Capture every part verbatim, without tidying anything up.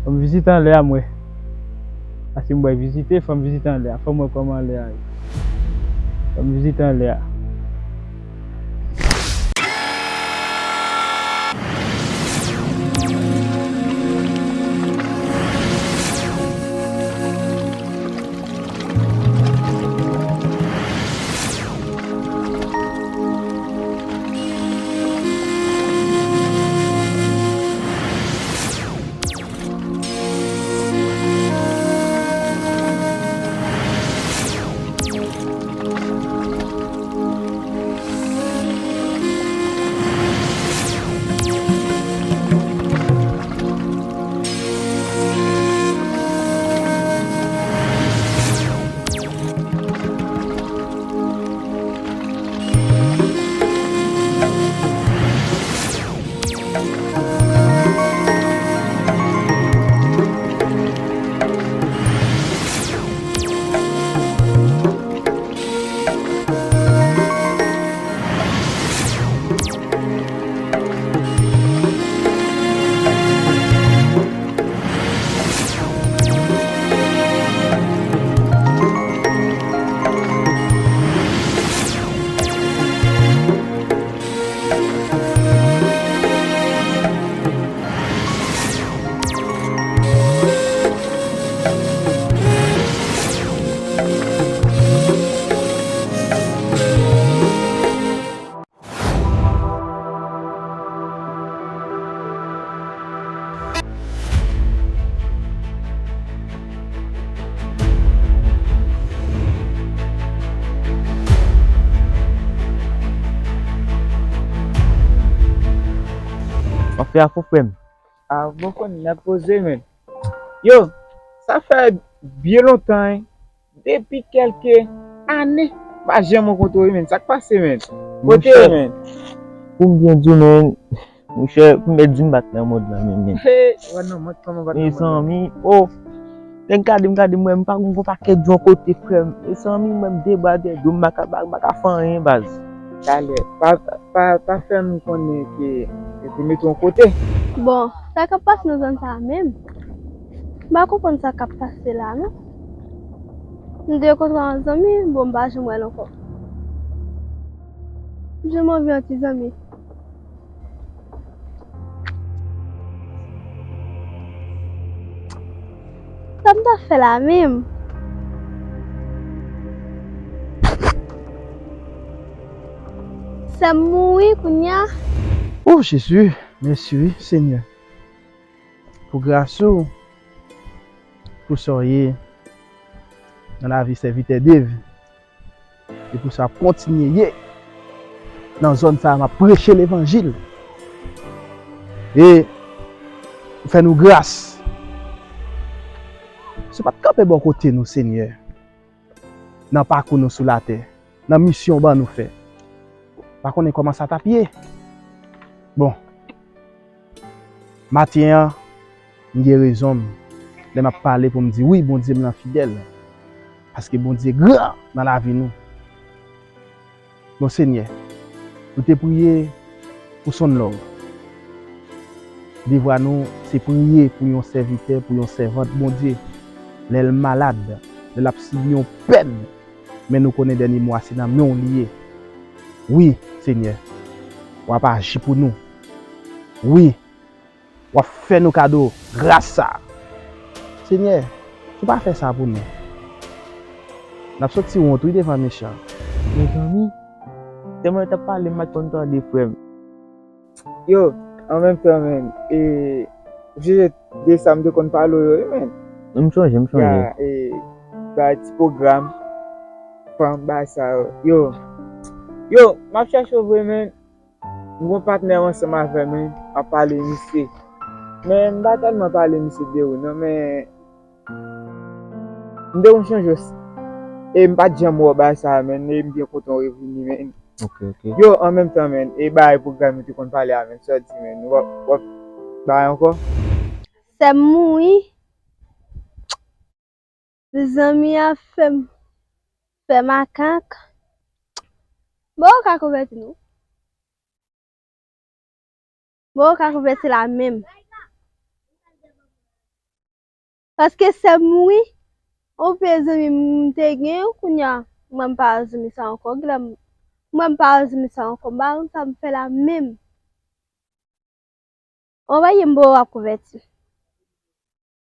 Fò m vizite anlè a, m wè. Paske m wè vizite, fò m vizite anlè a. Fò m wè kòman anlè a ye. Fò m vizite anlè a. W ap fè afè w, frè m? A, bon, frè m, n ap poze, men. Yo, sa fè byen lontan, en. Depi kèlke ane, m pa janm rankontre w, men. Sa k pase, men? Kote w, men? Pou m byen di w, men, monchè, pou m byen di m bat nan mond lan, men, men. He, w nan mond, kòman bat nan mond lan? Mezanmi, oh, nèg gade m, gade m, wè m pa konn gon pakèt jan kote, frè m. Mezanmi, mwen m debwa dèyè do m, m pa ka, m pa ka fè anyen, baz. Talè, pa, pa, pa fè nou konnen ke yo te mete w yon kote. Bon, sa k ap pase nan zòn sa a menm? M pa konprann sa k ap pase la, non. M te kontre yon zanmi, bon, m pa janm wè l ankò. M janm anvi yon ti zanmi. Sa m ta fè la menm? Sè m mouri kounye a. Oh, Jezi, mèsi wi, Senyè. Pou gras ou, pou sa w ye nan lavi sèvitè Dave, e pou sa w ap kontinye ye nan zòn sa a, m ap preche levanjil. E ou fè nou gras. Si w pa t kanpe bò kote nou, Senyè, nan pakou nou sou latè, nan misyon w ban nou fè, pa konnen kòman sa t ap ye. Bon, maten an, m gen rezon m lè m ap pale pou m di, wi, Bondye m nan fidèl, paske Bondye gran nan lavi nou. Bon, Senyè, nou te priye pou Sonn Love. Devwa nou, se priye pou yon sèvitè, pou yon sèvant Bondye, lè l malad, lè l ap sibi yon pèn, men nou konnen dènye mo a se nan men w li ye. Wi, Senyè, w ap aji pou nou. Wi, w ap fè nou kado gras sa a. Senyè, si w pa fè sa pou nou, n ap soti wont wi devan mechan. Mezanmi, tèlman yo t ap pale, m pa t konn tande, frè m. Yo, an menm tan, men, e, jije de sa m te konn pale w yo, wi, men. M sonje, m sonje. Ya, e, bay ti pwogram, fanm, bay sa yo. Yo, yo, m ap chèche w vre, men. M gon patnè ansanm avè m, wi, m ap pale misye. Men, m pa tèlman pale misye de ou, non, men, m te konn chanje w, e m pa t janm wè w bay sa a, men, e m byen kontan w revini, men. Ok, ok. Yo, an menm tan, men, e bay pwogram yo te konn pale a, men, sa w di, men, w ap, w ap bay ankò? Sè m mouri. Zanmi a fè m fè makak. Bon, ou ka konvèti nou. Bon, ou ka konvèti la menm. Paske sè m mouri, yon pye zanmi m te gen, kounye a, mwen m pa wè zanmi sa ankò. Gilè, mwen m pa wè zanmi sa ankò. M pa konn sa m fè la menm. Anvoye m ba w ap konvèti.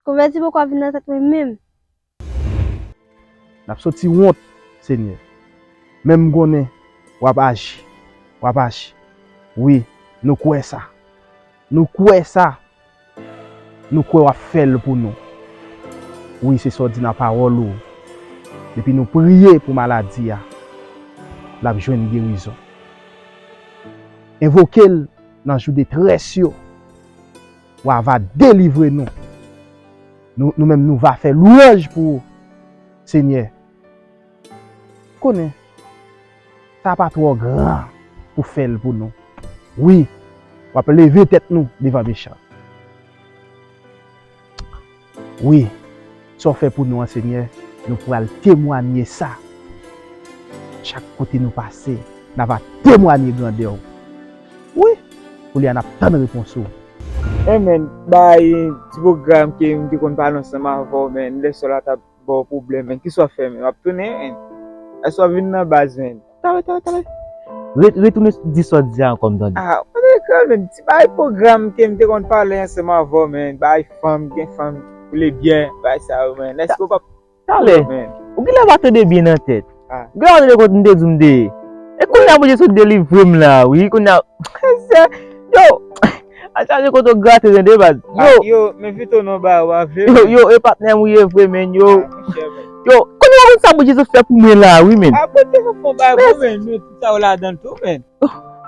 Konvèti poko vin nan tèt mwen menm. N ap soti wont, Senyè. Men m konnen w ap aji. W ap aji. Wi, nou kwè sa. Nou kwè sa. Nou kwè w ap fè l pou nou. Wi, se sa w di nan pawòl ou. Depi nou priye pou maladi a, l ap jwenn gerizon. Envoke l nan jou detrès yo. W a va delivre nou. Nou, nou menm, nou va fè lwanj pou ou, Senyè. Konnen, sa pa twò gran pou fè l pou nou. Wi, w ap leve tèt nou devan mechan. Wi, sa w fè pou nou an, Senyè, nou pral temwanye sa. Chak kote nou pase, n a va temwanye grandè w. Wi, koulye a n ap tann repons ou. Amen. Bay ti pwogram ke m te konn pale ansanm avè w, men lè sè w la t ap ba w pwoblèm, men kisa w ap fè, men w ap tounen, men èske w ap vin nan baz, men? Talè, talè, talè. Re- Retounen di sa w di a ankò, m tande. Ah, w te ekri, men ti bay pwogram ke m te konn pale ansanm avè w, men bay fanm, gen fanm, boule byè, bay sa yo, men èske w p ap Talè. Ou genlè pa tande byen nan tèt. Ou genlè pa tande kote m te di w m te ye. E kounye a Bondye sot delivre m la wi. Kounye a, yo, al chache kote w grate tande baz. Yo, yo, men Vito non ba ou a vre. Yo, yo, e patnè m ou ye vre men yo. Yo, kounye a ou konn sa Bondye sot fè pou mwen la wi men. A Bondye sot fè pou bay bon men, men tout sa ou ladan tou men.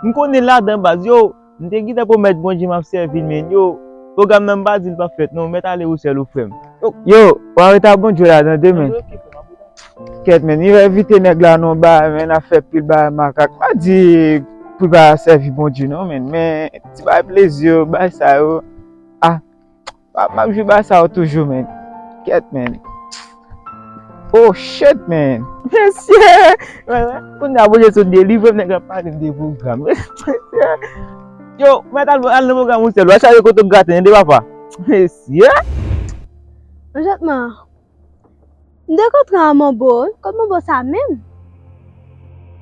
M konnen ladan baz yo. M te gentan pwomèt Bondye m ap sèvi l men yo, pwogram nan m pa di l p ap fèt non, mèt ale ou sèl ou frè m. Yo, w a ret a Bondye la tande men. Kèt men, yo envite nèg la nan yon bagay men, n ap fè pil bagay makak. M pa di pou l pa sèvi Bondye non men, men ti bagay plezi yo, bagay sa yo. Ah, M ap, m ap jwe ba sa yo toujou, men. Kèt, men. Oh, shit, men. Mesye! Kounye a, Bondye sot delivre m, nèg la pale m de pwogram. Mesye! Yo, mèt al, al nan pwogram ou sèl. W a chache kote w grate, tande papa. Mesye! Jètman. M te kontre a Manbo wi. Kot Manbo sa menm?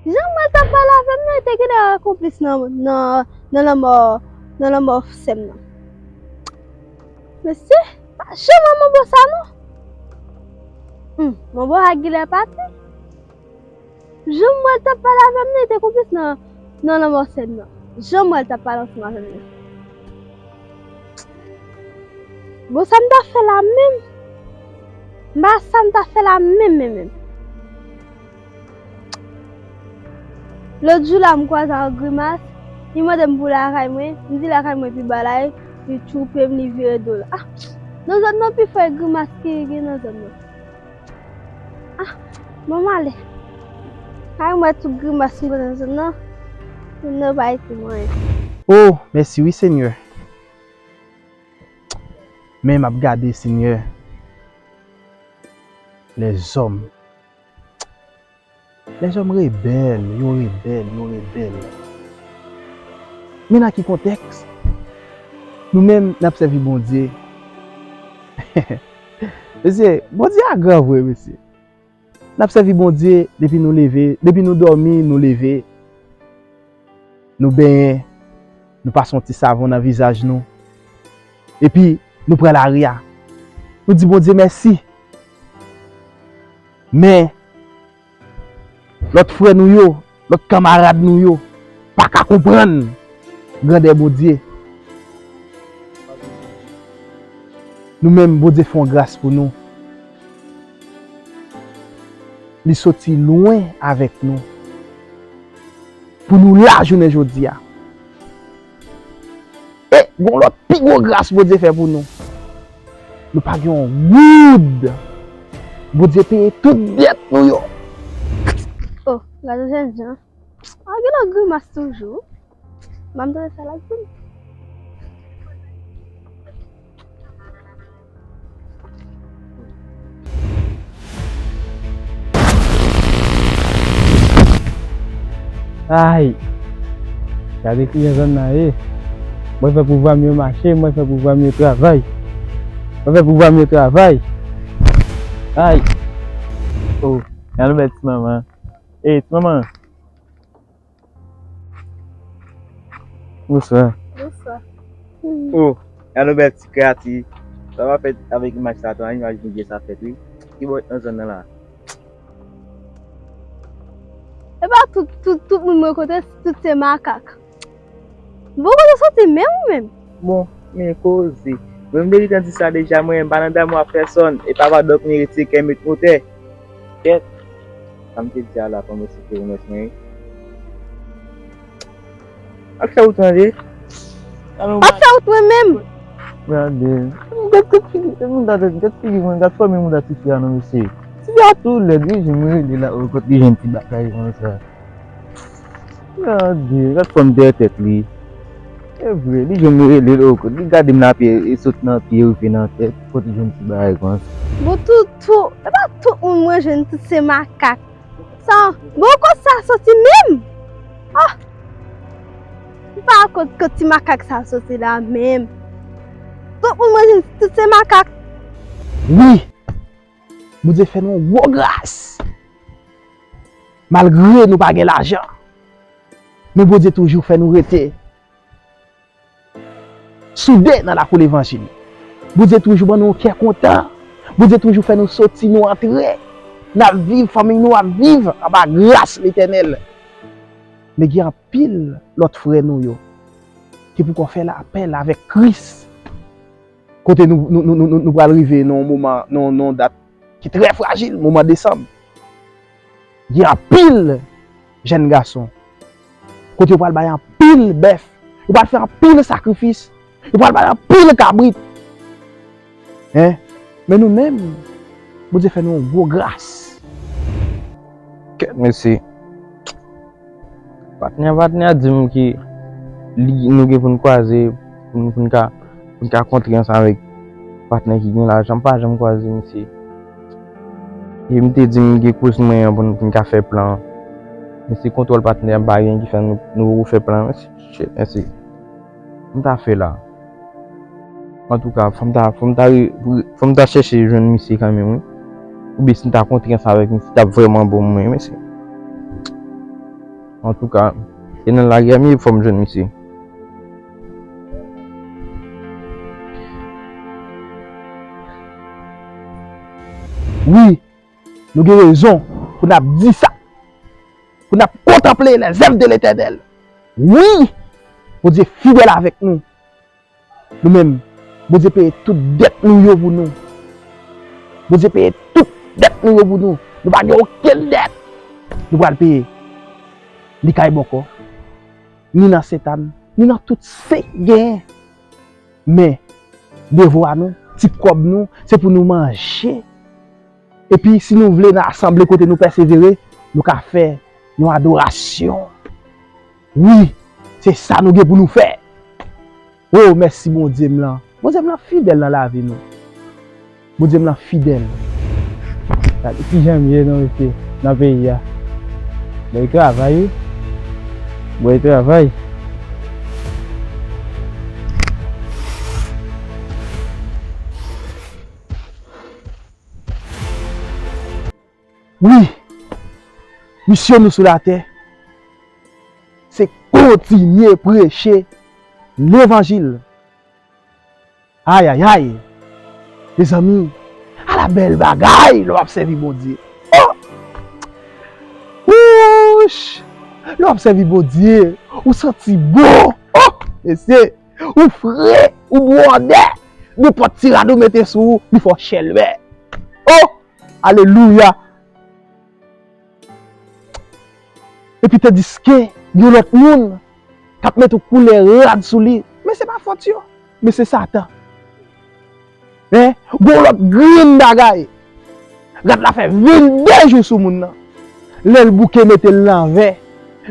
Jan m wè l t ap pale avè m nan, li te genlè konplis nan, nan, nan lanmò, nan lanmò sè m nan. Mesye, pa janm wè Manbo sa non. Hum, Manbo sa genlè pati. Jan m wè l t ap pale avè m nan, li te konplis nan, nan lanmò sè m nan. Jan m wè l t ap pale ansanm avè m nan. Bon, sa m ta fè la menm? M pa sa m ta fè la menm, menm, menm. Lòt jou la, m kwaze ak Grimas, li mande m pou lakay mwen, m di lakay mwen pi ba la, li twoupe m, li vire do l. Ah, nan zòn nan pi fò e Grimas ki gen nan zòn nan. Ah, bon, m ale. Kay mwen tout grimas m konn nan zòn nan. Moun nan pa ekri m anyen. Oh, mèsi wi, Senyè. Men m ap gade, Senyè. Lèzòm. Lèzòm rebèl, yo rebèl, yo rebèl. Men nan ki kontèks? Nou menm, n ap sèvi Bondye. Mesye, Bondye a gran vre, mesye. N ap sèvi Bondye depi nou leve, depi nou dòmi, nou leve. Nou benyen, nou pase yon ti savon nan vizaj nou. Epi, nou pran lari a. Nou di Bondye mèsi. Men, lòt frè nou yo, lòt kanmarad nou yo, pa ka konprann grandè Bondye. Nou menm, Bondye fè yon gras pou nou. Li soti lwen avèk nou. Pou nou la jounen jodi a. E gon lòt pi gwo gras Bondye fè pou nou. Nou pa gen yon goud. Bondye peye tout dèt nou yo. Oh, gade jènjan. A gen lòt grimas toujou. Ban m tande sa l ap di m. Ay! Gade kijan zòn nan ye. Mwen fè pouvwa m yo mache, mwen fè pouvwa m yo travay. Anfèt, pou pa m yo travay. Ay! Oh, gade yon bèl ti manman. Ey, ti manman! Bonswa. Bonswa. Oh, gade yon bèl ti kreyati. Sa pa fèt avèk imaj sa, tou, imaj bondye sa fèt, wi. Ki bò nan zòn nan la? E pa tout, tout, tout moun mwen kote, tout se makak. Bon, kote soti menm ou menm? Bon, men koze. Mwen m te gentan di sa deja, mwen, m pa nan damou ak pèsòn. E pa padòk mwen retire kè m met motè. Kèt. Sa m te di a la, pa mwen se te remèt mwen, wi. Al fè wout mwen, de. Al fè wout mwen menm. Gade. Gad, gad figi, gad moun gade, gad figi mwen, gad fòm moun gade tifi a non, mesye. Tifi a tou lèd, wi, jan mwen rele la, o, kot li jwenn ti bagay konsa. Gade, gad fòm dèyè tèt li. E vre, li jwenn mwen rele l, o, kot li gade m nan pye, e sot nan pye, rive nan tèt, kot li jwenn ti bagay konsa. Bon, toutou, e pa tout moun mwen jwenn tout se makak. Sa, bon, kot sa soti menm? Ah! M pa kot, kot ti makak sa soti la menm. Tout moun manje tout se makak. Wi! Bondye fè nou yon gwo gras. Malgre nou pa gen lajan, men Bondye toujou fè nou rete soude nan lakou levanjil. Bondye toujou ban nou yon kè kontan. Bondye toujou fè nou soti, nou antre. N ap viv, fanmi nou ap viv anba gras Letènèl. Men gen anpil lòt frè nou yo ki poko fè lapèl avèk Kris. Kote nou, nou, nou, nou, nou pral rive nan yon moman, nan, nan yon dat ki trè frajil, moman desanm. Gen anpil jèn gason kote yo pral bay anpil bèf, yo pral fè anpil sakrifis, yo pral bay anpil kabrit. Hein? Men nou menm, Bondye fè nou yon gwo gras. Kèt, mesye. Patnè, patnè a di m ke li, nou gen pou n kwaze, pou n, pou n ka, pou n ka kontre ansanm avèk patnè ki gen lajan. M pa janm kwaze misye. E m te di m gen kouz mwen an pou n, pou n ka fè plan. Mesye, kontwòl patnè a, m pa gen ki fè nou, nou poko fè plan. Mesye, shit, mesye. M ta fè la. Antouka, fò m ta, fò m ta re-, re-, fò m ta chèche jwenn misye kanmenm, wi. Oubyen si m ta kontre ansanm avèk misye, t ap vrèman bon pou mwen, mesye. Antouka, e nan lari a m ye, fò m jwenn misye. Wi, nou gen rezon pou n ap di sa, pou n ap kontanple lèzèv de Letènèl. Wi, Bondye fidèl avèk nou. Nou menm, Bondye peye tout dèt nou yo pou nou. Bondye peye tout dèt nou yo pou nou. Nou pa gen okenn dèt nou pral peye. Li kay bòkò, ni nan Sentàn, ni nan tout sen genyen. Men, devwa nou, ti kòb nou, se pou nou manje. Epi, si nou vle nan asanble kote nou pèsevere, nou ka fè yon adorasyon. Wi, se sa nou gen pou nou fè. O, mèsi Bondye m lan. Bondye m lan fidèl nan lavi nou. Bondye m lan fidèl. Gade kijan m ye non, mesye, nan peyi a. Bèl travay, wi. Bèl travay. Wi, misyon nou sou latè, se kontinye preche levanjil. Ayayay! Mezanmi, ala bèl bagay lè w ap sèvi Bondye. Oh! Wouch! Lè w ap sèvi Bondye, ou santi bon. Oh! Mesye, ou fre, ou bwòdè. Nenpòt ti rad ou mete sou ou, li fè w chèlbè. Oh! Alelouya! Epi tandiske gen lòt moun k ap mete yon koulè rad sou li, men se pa fòt yo, men se Satan. Hein? Gon lòt grenn bagay. Rad la fè venndè jou sou moun nan. Lè l bouke mete l lanvè.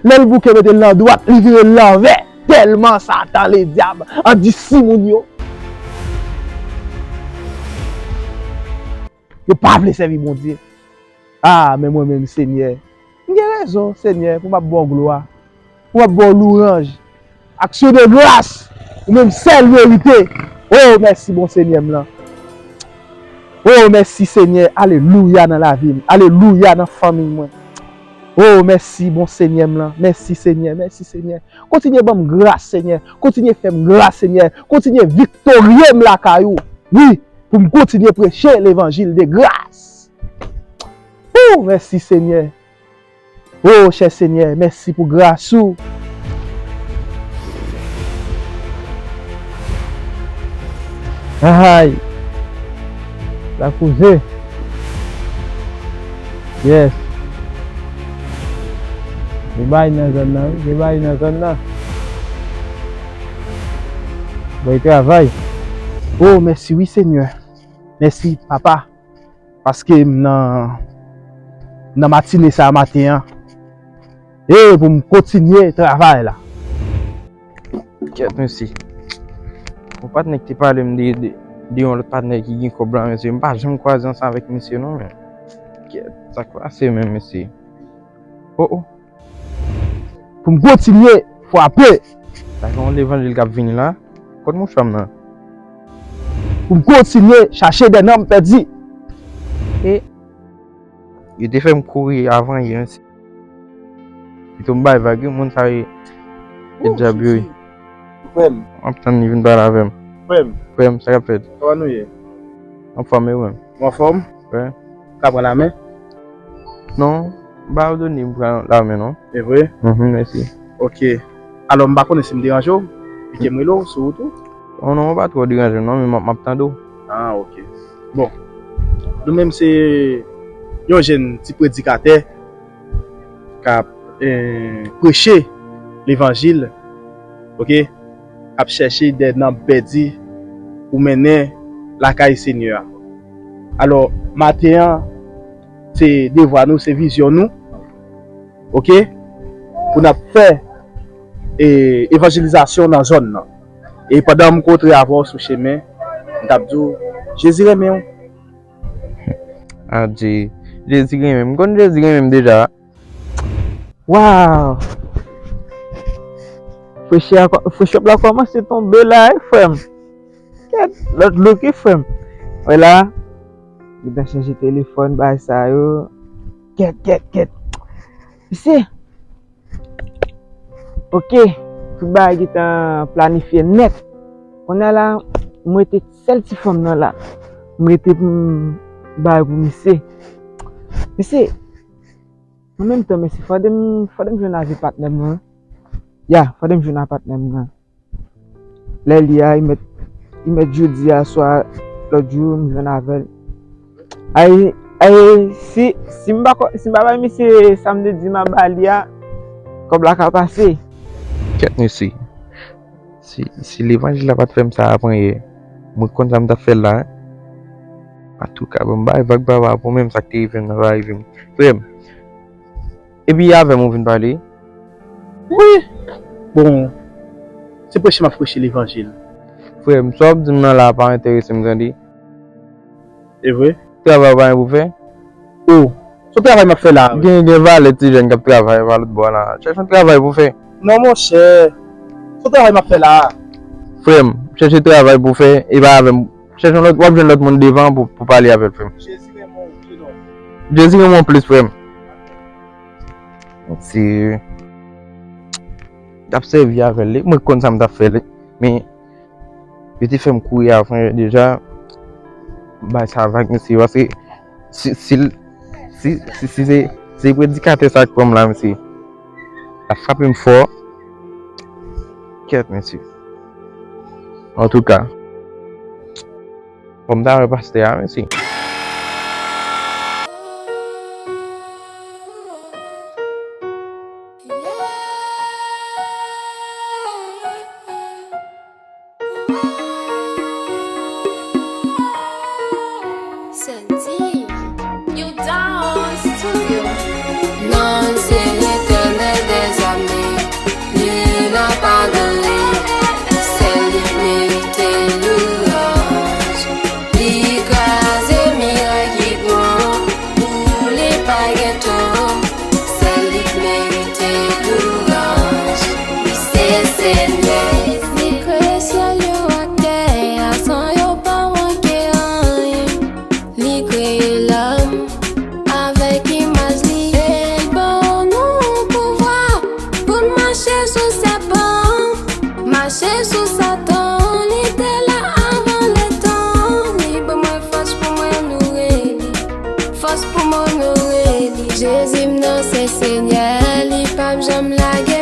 Lè l bouke mete l nan dwat, li vire l lanvè. Tèlman Satan ledyab andisi moun yo. Yo pa vle sèvi Bondye. Ah, men mwen menm, Senyè, m gen rezon, Senyè, pou m ap ba w glwa, pou m ap ba w louwanj. Aksyon de gras, ou menm sèl merite. Oh, mèsi, bon Senyè m lan. Oh, mèsi, Senyè. Alelouya nan lavi m. Alelouya nan fanmi mwen. Oh, mèsi, bon Senyè m lan. Mèsi, Senyè. Mèsi, Senyè. Kontinye ban m gras, Senyè. Kontinye fè m gras, Senyè. Kontinye viktorye m lakay ou. Wi, pou m kontinye preche levanjil de gras. Oh, mèsi, Senyè. Oh, chè Senyè, mèsi pou gras ou. Ay, sa koze. Yes. Gen bagay nan zòn nan, wi. Gen bagay nan zòn nan. Bon travay. Oh, mèsi, wi, Senyè. Mèsi, Papa. Paske m nan, nan matine sa a maten an. E pou m kontinye travay la. Kèt, mesye. Yon patnè ki te pale m de, de, de yon lòt patnè ki gen kòb la, mesye. M pa janm kwaze ansanm avèk misye, non, men. Kèt, sa k pase menm, mesye? Oh, oh. Pou m kontinye frape. Sa gen yon levanjil k ap vini la. Kot mouchwa m nan? Pou m kontinye chache dè nanm pèdi. E yo te fè m kouri avan yè. Pito m bay vag, wi, moun sa yo. E djab yo, wi. Frè m. M ap tann li vin pale avè m. Frè m. Frè m, sa k ap fèt? Kòman nou ye? Anfòm, wi, frè m. Ou anfòm? Wi. Ka pran lamen? Non, m pa abandone m pran lamen, non. E vre? Mhm, mèsi. Ok. Alò, m pa konnen si m deranje w. Pike m rele w sou wout ou? Non, non, ou pa twò deranje m, non, men m ap, m ap tande w. Ah, ok. Bon. Nou menm se yon jèn ti predikatè k ap, eh, preche levanjil, ok? K ap chèche dè nanm pèdi pou mennen lakay Senyè a. Alò, maten an, se devwa nou, se vizyon nou, ok? Pou n ap fè, eh, evanjelizasyon nan zòn nan. E pandan m kontre avè w sou chemen, m t ap di w, Jezi renmen w. Adje, Jezi renmen m. M konn Jezi renmen m deja. Waw! Frechè a kò-, frechòp la kòmanse tonbe la, wi, frè m. Kèt, lòt look, wi, frè m. Wè la, gentan chanje telefòn, bagay sa yo. Kèt, kèt, kèt. Mesye, ok, tout bagay gentan planifye nèt. Kounye a la, m rete sèl ti fanm nan la. M rete pou m bay pou misye. Mesye, an menm tan, mesye, fòde m, fòde m jwenn avè patnè m nan. Ya, fòde m jwenn a patnè m nan. Lè li a, li mèt, li mèt jodi a swa lòt jou, m jwenn avè l. Ay, ay, si, si m pa ko-, si m pa bay misye sa m te di m ap ba li a, kòb la ka pase. Kèt mesye. Si, si levanjil la pa t fè m sa a pran yè, mwen konn sa m t ap fè l la, en. Antouka, bon, m bay vag papa pou menm sa k te rive m nan pa rive m. Frè m, epi avè m ou vin pale? Wi. Bon, se preche m ap preche levanjil. Frè m, sa w ap di m nan la a pa enterese m, tande. E vre? Travay ou pa gen pou fè? O, se yon travay m ap fè la a, wi. Gen, gen valè ti jèn k ap travay pa lòt bò a la. Chèche yon travay pou fè. Non, monchè. Se yon travay m ap fè la a. Frè m, chèche travay pou fè, e pa avè m. Chèche yon lòt, w ap jwenn lòt moun devan pou, pou pale avè l, frè m. Jezi renmen w, jenòm. Jezi renmen w plis, frè m. Se, m t ap sèvi avè l, li. Mwen konn sa m t ap fè, li. Men, yo te fè m kouri avan yè deja. M bay sa vag, mesye, paske si, si, si, si, si se, se predikatè sa k pran m la, mesye, l ap frape m fò. Kèt, mesye. Antouka, fò m ta wè pastè a, mesye. Santi, you down studio. Non, se Letènèl dèzame, li n ap adore, sèl li merite louwanj. Li kraze Mache sou Satan, li te la avan letan. Li ban mwen fòs pou mwen onore li. Fòs pou mwen onore li. Jezi m nan se Senyè, li p ap janm lage.